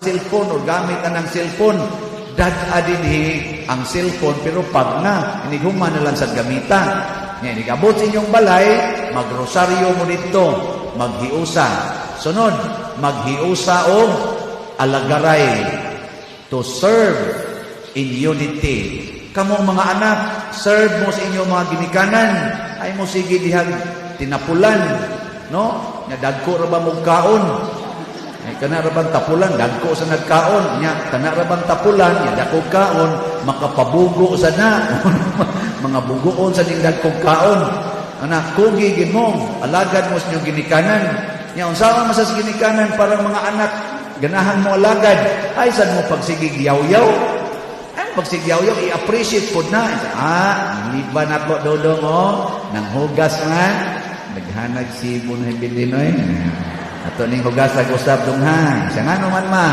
cellphone o gamit na ng cellphone. Dad-a dinhi ang cellphone, pero pag na inighuman na lang sa gamita. Nya inigabot sa inyong balay, magrosaryo mo dito, maghiusa. Sunod, maghiusa og alagaray, to serve in unity. Kamo mga anak, serve mo sa inyong mga ginikanan. Ay mo sige dihag tinapulan, no? Nya dagko ra ba mo kaon? Ay kana ra bang tapulan, dagko sa nagkaon? Nya kana ra bang tapulan, nya dako kaon, makapabugo sa na. Mga bugoon sa ning dagkong kaon. Anak, kugi gid mo, alagad mo sa inyong ginikanan. Nya unsa man sa ginikanan para mga anak ganahan mo alagad, ay sad mo pagsigig yaw-yaw. Ay pagsigyaw-yaw, i-appreciate pod na. Ah, liba na ko dodong oh, nang hugas man, naghanag sibo na ibilinoy. Ato ning hugas ag usab dong ha. Siya nga naman ma.